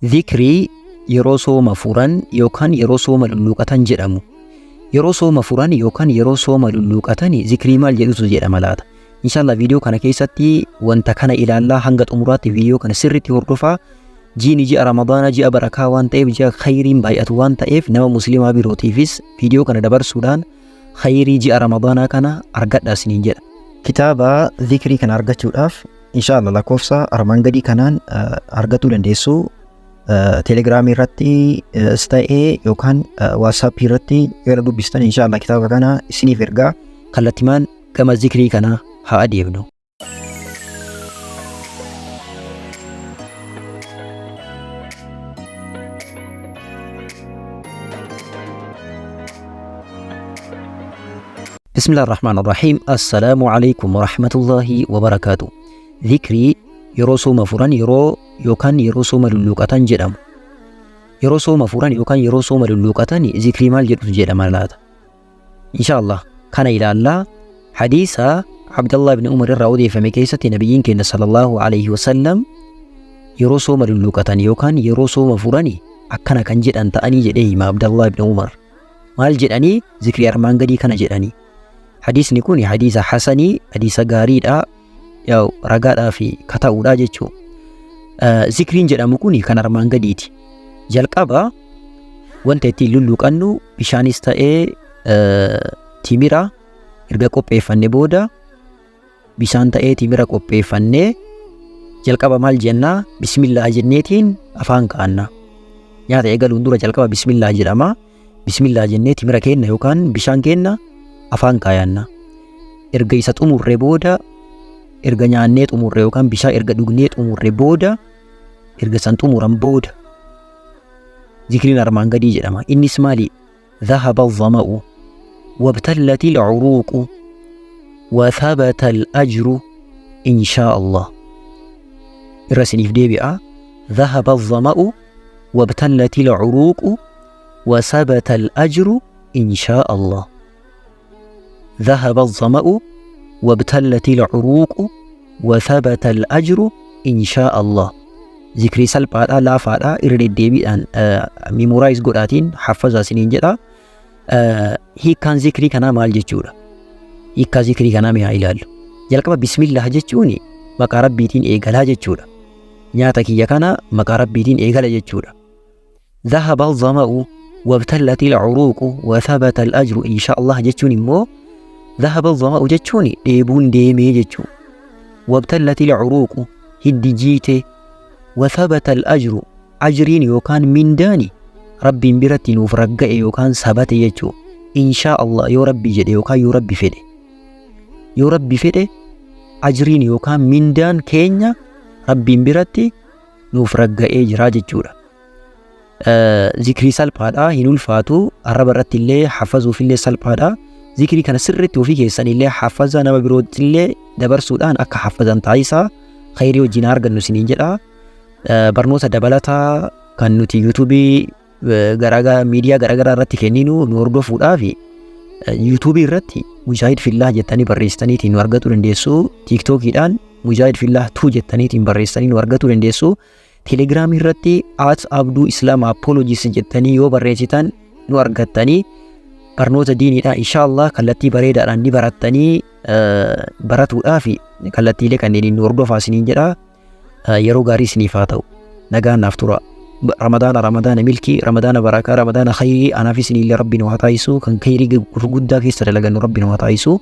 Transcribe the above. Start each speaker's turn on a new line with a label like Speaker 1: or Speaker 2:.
Speaker 1: Zikrii yeroo sooma furan yookaan yeroo sooma lulluuqatan jedhamu. Yeroo sooma furan yookaan yeroo sooma lulluuqatan zikrii maal jedhutu jedhama laata? Inshallah viidiyoo kana keessatti wanta kana ilaallaa hanga xumuraatti viidiyoo kana sirriitti hordofaa. Jiini ji'a Ramadaanaa ji'a barakaa waan ta'eef, ji'a khayriin baay'atu waan ta'eef, nama musliimaa birootiifis viidiyoo kana dabarsuudhaan khayrii ji'a Ramadaanaa kana argadhaa isiniin jedha. Kitaaba zikrii kana argachuudhaaf inshallah lakkoofsa armaan gadii kanaan argachuu dandeessu. Telegiraamii irrattis ta'ee yookaan waatsaappii irratti yeroo dubbistan inshallah kitaaba kana isiniif ergaa. Kallattimaan gama zikrii kanaa haa adeemnu. بسم الله الرحمن الرحيم. السلام عليكم ورحمة الله وبركاته. Zikrii yeroo sooma furan yeroo yookaan yeroo sooma lulluuqatan jedhamu. Yeroo sooma furan yookaan yeroo sooma lulluuqatan zikrii maal jedhutu jedhama laata? Inshallah kana ilaallaa. Hadiisa Abdallah ibn Umar irraa odeeffame keessatti nabiyyiin keenya sallallahu alaihi wasallam yeroo sooma lulluuqatan yookaan yeroo sooma furani akkana kan jedhan ta'anii jedhee hima Abdallah ibn Umar. Maal jedhanii? Zikrii armaan gadii kana jedhanii. Hadiisni kun hadiisa hasanii, hadiisa gaariidha, yaa'u ragaadhaa fi kata'uudha jechuu. Zikriin jedhamu kun kan armaan gadiiti. Jalqaba wanta ittiin lulluuqannu bishaanis ta'ee timira erga qopheeffanne booda, bishaan ta'ee timira qopheeffannee, jalqaba maal jennaa? Bismillah jenneetiin afaan kaa'anna. Nyaata eegaluun dura jalqaba bismillah jedhama. Bismillah jennee timira keenna yookaan bishaan keenna afaan kaayanna. Erga isa xumurre booda, erga nyaannee xumurre yookaan bishaan erga dhugnee xumurre booda, erga san xumuran booda zikriin armaan gadii jedhama. Innis maali? ذهب الظمأ وابتلت العروق وثبت الأجر إن شاء الله. Irra isiniif deebi'a. ذهب الظمأ وابتلت العروق وثبت الأجر إن شاء الله. ذهب الظمأ وابتلت العروق وثبت الأجر إن شاء الله. Zikrii salphaadha, laafaadha, irra deddeebiidhaan memorize godhaatiin haffazaa isiniin jedha. Hiikkaan zikrii kanaa maal jechuudha? Hiikkaa zikrii kanaa mee haa ilaallu. Jalqaba bismillah jechuun maqaa rabbiitiin eegalaa jechuudha. Nyaata kiyya kana maqaa rabbiitiin eegala jechuudha. ذهب الظمأ وابتلت العروق وثبت الأجر إن شاء الله jechuun immoo ذهب الظمأ jechuun dheebuun deemee jechuu. وابتلت العروق hiddi jiite. وثبت الأجر ajriin yookaan mindaani rabbiin biratti nuuf ragga'e yookaan sabate jechuu. إن شاء الله yoo rabbi jedhe yookaan yoo rabbi fedhe. Yoo rabbi fedhe ajriin yookaan mindaan keenya rabbiin biratti nuuf ragga'ee jira jechuudha. Zikrii salphaadha, hin ulfaatu, arraba irratti illee hafazuuf illee salphaadha. Zikrii kana sirriitti ofii keessan illee hafaza, nama birootti illee dabarsuudhaan akka hafazan taasisaa, khayrii wajjin argannu isiniin jedha. Barnoota dabalataa kan nuti yuutuubii garaagaraa, miidiyaa garaagaraa irratti kenninu nu hordofuudhaaf yuutuubii irratti Mujaahid Fillaah jettanii barreessitaniitiin nu argachuu dandeessu. Tiiktookiidhaan Mujaahid Fillaah 2 jettaniitiin barreessitanii nu argachuu dandeessu. Telegiraamii irratti @AbduIslamApologist jettanii yoo barreessitan nu argattanii, barnoota diiniidha inshallah kallattii bareedaadhaan ni barattanii, baratuudhaaf kallattiilee kanneen nu hordofaa isiniin jedha. Yeroo gaarii isiniif haa ta'u. Nagaan naaf tura. Ramadaana, Ramadaana milkii, Ramadaana barakaa, Ramadaana khayrii anaaf isinillee rabbi nu haa taasisu, kan khayrii gurguddaa keessa dalagannu rabbi nu haa taasisu.